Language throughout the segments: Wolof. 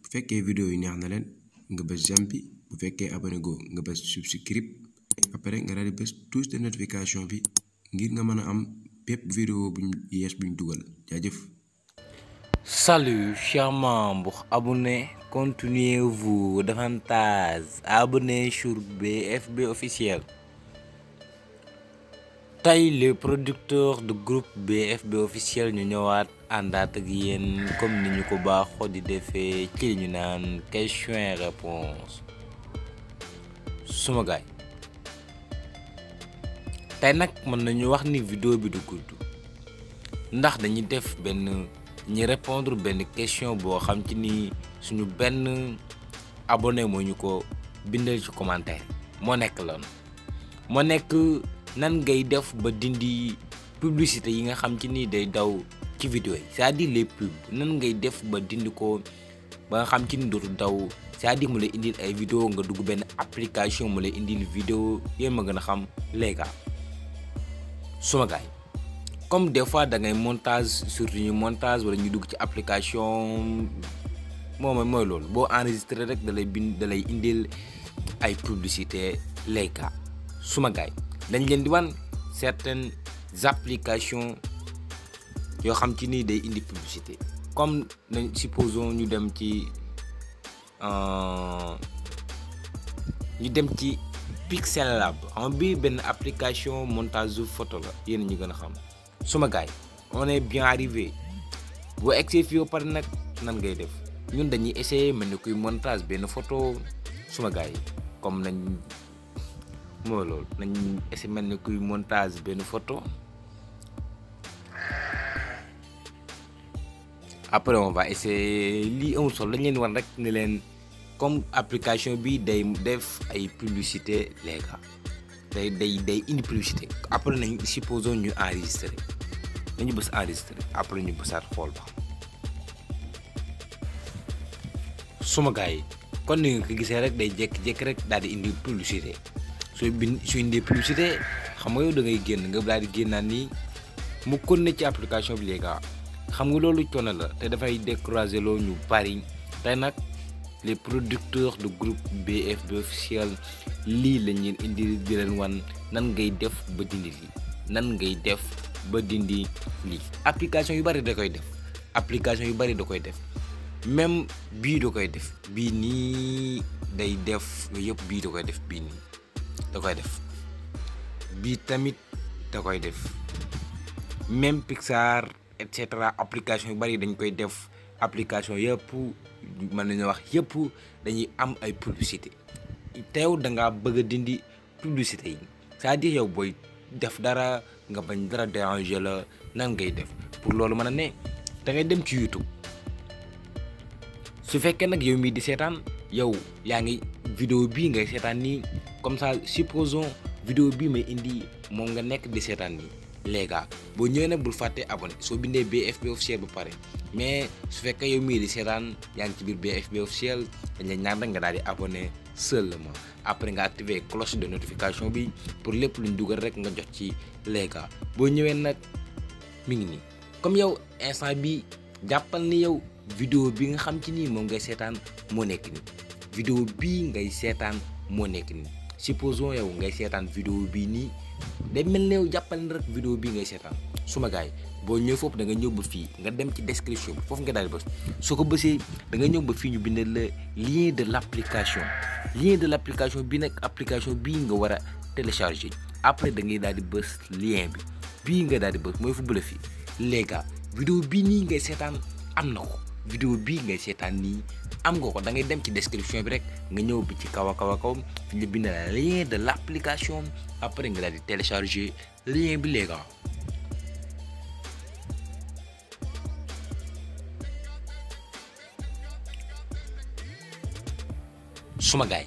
bu fekkee vidéo yi neex na leen nga bës j'aime bi, bu fekkee abonné go nga bës subscribe, après nga daal di bës touche de notification bi ngir nga mën a am bépp vidéo buñ yees buñ dugal. Jaajëf. Salut chers membres, abonnez, continuez-vous davantage, abonnez sur BFB officiel. Tey les producteurs du groupe BFB officiel ñu ñëwaat àndaat ak yéen comme ni ñu ko baaxoo di defee ci li ñu naan question et réponse. Suma gaay tey nag mën nañu wax ni vidéo bi du gudd ndax dañuy def ñi répondre benn question boo xam ci ni suñu benn abonné moo ñu ko bindal ci commentaire moo nekk nan ngay def ba dindi publicité yi nga xam ci ni day daw ci vidéo yi, c'est-à-dire les pubs nan ngay def ba dindi ko ba nga xam ci ni dootu daw, c'est-à-dire mu lay indil ay vidéo nga dugg benn application mu lay indil vidéo yéen ma gën a xam les gars. Suma gaay comme des fois da ngay montage surtout ñu montage wala ñu dugg ci application mooy loolu boo enregistré rek da lay indil ay publicité les gars. Suma gaay dañ leen di wan certaines applications yoo xam ci ni day indi publicité comme supposons ñu dem ci Pixel Lab xam bi benn application montage photo la yéen ñu gën a xam. Suma gaay on est bien arrivé boo egsee fii ba pare nag nan ngay def ñun dañuy essayer mel ni kuy montage benn photo. Suma gaay comme nañ essayer mel ni kuy montage benn photo, après on va essayer lii amul solo dañ leen wan rek ni leen comme application bi day def ay publicité les gars day indi publicité. après nañ supposons ñu enregistrer nañu bës enregistrer après ñu bësaat xool ba. Suma gars yi kon ni nga ko gisee rek day jékki-jékki rek daal di indi publicité su indee publicité xam nga yow da ngay génn nga daal di génnaan nii mu kon ne ci application bi les gars xam nga loolu coono la te dafay décourager loo ñu bari. tey nag les producteurs du groupe BFB officiel lii lañ leen indi di leen wan nan ngay def ba dindi lii nan ngay def ba dindi lii. application yu bari da koy def même bii da koy def bii nii day def yooyu yëpp bii da koy def bii nii da koy def bii tamit da koy def même Pixar et cetera application yu bari dañ koy def. application yëpp mën nañu wax yëpp dañuy am ay publicité teew da ngaa bëgg a dindi publicité yi, c'est-à-dire yow booy def dara nga bañ dara déranger la nan ngay def pour loolu mën a ne da ngay dem ci YouTube. su fekkee nag yow mii di seetaan yow yaa ngi vidéo bii ngay seetaan nii comme ça supposons vidéo bii may indi moom nga nekk di seetaan nii les gars boo ñëwee nag bul fàtte abonné soo bindee BFB officiel ba pare mais su fekkee yow mii di seetaan yaa ngi ci biir BFB officiel dañ la ñaan rek nga daal di abonné seulement après nga activer cloche de notification bi pour lépp luñ dugal rek nga jot ci les gars. boo ñëwee nag mi ngi nii comme yow instant bi jàppal ni yow vidéo bi nga xam ci nii moom ngay seetaan moo nekk nii vidéo bii ngay seetaan moo nekk nii supposons yow ngay seetaan vidéo bii nii day mel ne yow jàppal ni rek vidéo bii ngay seetaan. Suma gaay boo ñëw foofu da nga ñëw ba fii nga dem ci description bi foofu nga daal di bës soo ko bësee da nga ñëw ba fii ñu bindal la lien de l'application bi nag application bii nga war a télécharger après da ngay daal di bës lien bi bii nga daal di bës mooy fu bële fii les gars vidéo bii nii ngay seetaan am na ko. vidéo bii ngay seetaan nii am nga ko da ngay dem ci description bi rek nga ñëw bi ci kaw fi ñu bind la lien de l'application après nga daal di télécharger lien bi les gars. Suma gaay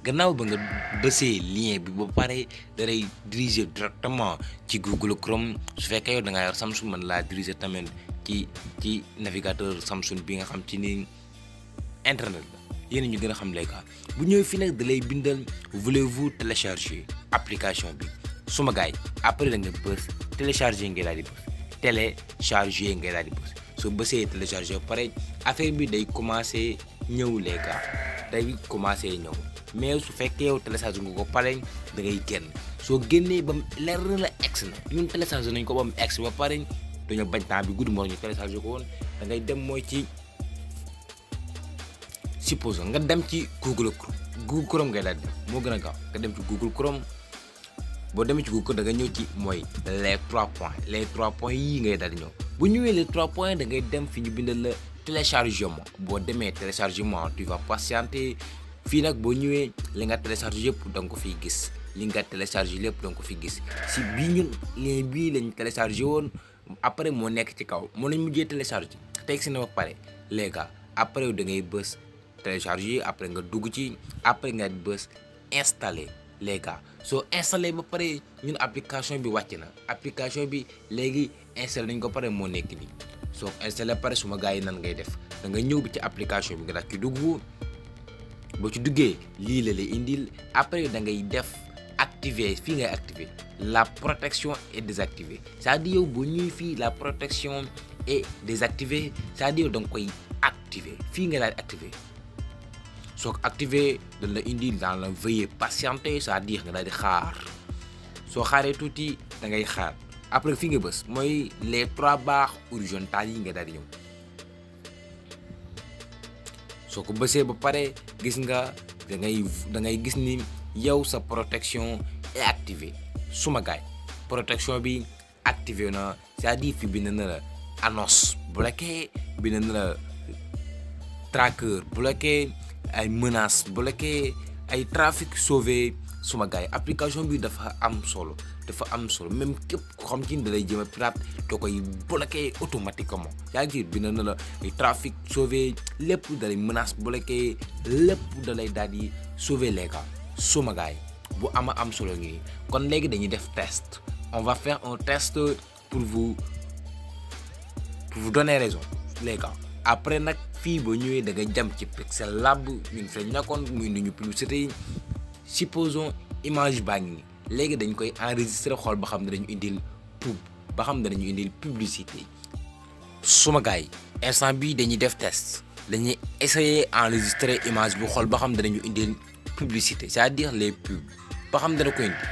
gannaaw ba nga bësee lien bi ba pare da lay diriger directement ci Google Chrome. su fekkee yow da ngaa yor Samsung mën laa diriger tamit ci navigateur Samsung bi nga xam ci ni internet la yéen ñu gën a xam les gars. bu ñëwee fii nag da lay bindal voulez-vous télécharger application bi. Suma gaay après da nga bës télécharger ngay daal di bës télécharger ngay daal di bës soo bësee télécharger ba pare affaire bi day commencer ñëw les gars day commencé ñëw mais su fekkee yow télécharge nga ko pare da ngay génn soo génnee ba leer na la ex na ñun télécharge nañ ko ba mu ex ba pare dañoo bañ temps bi guddi moo ñu télécharge ko woon da ngay dem mooy ci suppose nga dem ci Google Chrome ngay daal di moo gën a gaaw nga dem ci Google Chrome boo demee ci Google da nga ñëw ci mooy les 3 points yii ngay daal di ñëw bu ñëwee les 3 points da ngay dem fi ñu bindal la téléchargement boo demee téléchargement tu vas patienter fii nag boo ñëwee li nga télécharge yëpp da nga ko fiy gis li nga télécharge lépp da nga ko fiy gis si bii ñun lien bii lañ téléchargé woon après moo nekk ci kaw moo lañ mujjee télécharge teg si na ba pare les gars après da ngay bës télécharger après nga dugg ci après nga bës installer les gars soo installé ba pare ñun application bi wàcc na application bi léegi installé nañ ko pare moo nekk nii soo installé pare suma gars yi nan ngay def da nga ñëw bi ci application bi nga daal ci dugg boo ci duggee lii la lay indil après da ngay def activer fii ngay activer la protection est désactivée c'est-à-dire yow boo ñëwee fii la protection est désactivée c'est-à-dire da nga koy activer fii nga daal activer soo ko activer dañ la indi dans la veuillez patienter c'est-à-dire nga daal di xaar soo xaaree tuuti da ngay xaar après fii nga bës mooy les 3 barres horizontales yi nga daal di ñëw soo ko bësee ba pare gis nga da ngay gis ni yow sa protection est activée suma gaay protection bi activé na c'est-à-dire fi bind na la annonce bloqué bind na la tracker bloqué ay menaces bloqué ay trafic sauvé suma gaay application bi dafa am solo même képp ko xam ci da lay jëm a pirate da koy bloqué automatiquement yaa ngi bind na la ay trafic sauvé lépp da lay menace bloqué lépp da lay daal di sauvé les gars suma gaay bu am solo ngi kon léegi dañuy def test on va faire un test pour vous donner raison les gars après nag fii boo ñëwee da nga jëm ci Pixel Lab ñun fa nekkoon muy nuñu publicité yi supposons image baa ngi nii léegi dañ koy enregistrer xool ba xam ne dañu indil pub ba xam ne dañu indil publicité suma gars yi instant bi dañuy def test dañuy essayer enregistrer image bi xool ba xam ne dañu indil publicité c'est-à-dire les pubs ba xam dana ko indi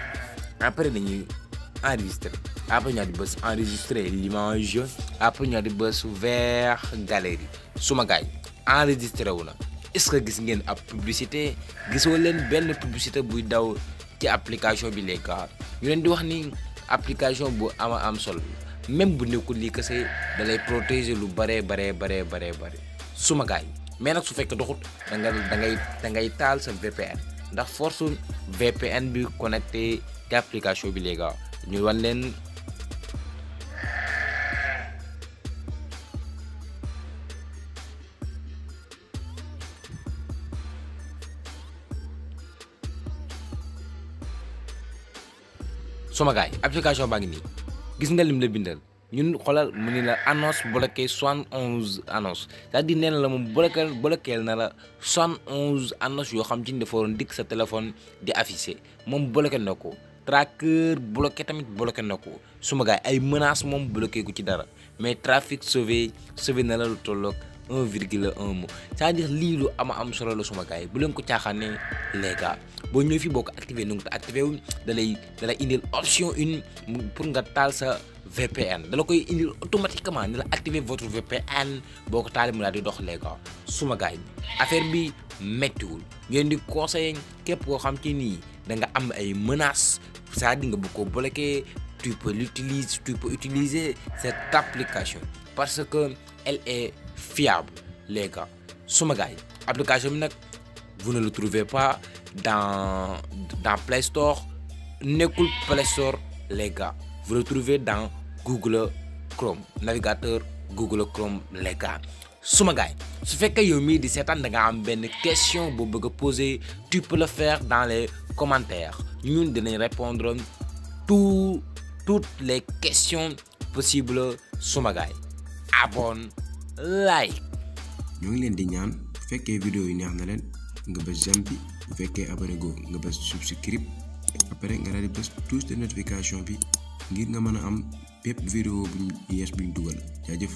après dañuy enregistrer après ñoo di bës enregistrer l'image après ñoo di bës vers galerie suma gars yi enregistré wu na est-ce que gis ngeen ab publicité gisoo leen benn publicité buy daw ci application bi les gars ñu leen di wax ni application bu am solo même bu nekkul lii kese da lay protéger lu bare suma gars yi mais nag su fekkee doxut da ngay taal sa VPN ndax force VPN bi connecté ci application bi les gars ñu wan leen suma gars yi application baa ngi nii gis nga lim la bindal ñun xoolal mu ni la annonce bloqué 71 annonce c'est-à-dire nee na la moom bloqué na la 71 annonce yoo xam ci dafa waroon dikk sa téléphone di affiché moom bloqué na ko tracker bloqué tamit bloqué na ko suma gars yi ay menaces moom bloqué ko ci dara mais trafic sauvé na la lu tolloog 1,1 mot c'est-à-dire lii lu am solo la suma gars yi bu leen ko caaxaanee les gars boo ñëw fii boo ko activé nu nga ko activé wu da lay indil option 1 pour nga taal sa VPN da la koy indil automatiquement ni la activer votre VPN boo ko taalee mu daal di dox les gars suma gars yi affaire bi méttiwul ngeen di conseiller képp koo xam ci nii da nga am ay menaces c'est-à-dire nga bëgg ko bloquer tu peux utiliser cette application parce que elle est fiable les gars suma gars yi application bi nag vous ne le trouvez pas dans Play Store nekkul Play Store les gars vous le trouvez dans Google Chrome navigateur Google Chrome les gars suma gars yi su fekkee yow mii di seetaan da nga am benn question boo bëgg a poser tu peux le faire dans les commentaires ñun dinañ répondre toutes les questions possibles suma gars yi abonne like ñoo ngi leen di ñaan bu fekkee vidéo yi neex na leen nga bës j'aime bi bu fekkee abonné go nga bës subscribe après nga daal di bës touche de notification bi ngir nga mën a am bépp vidéo buñ yees buñ dugal jaajëf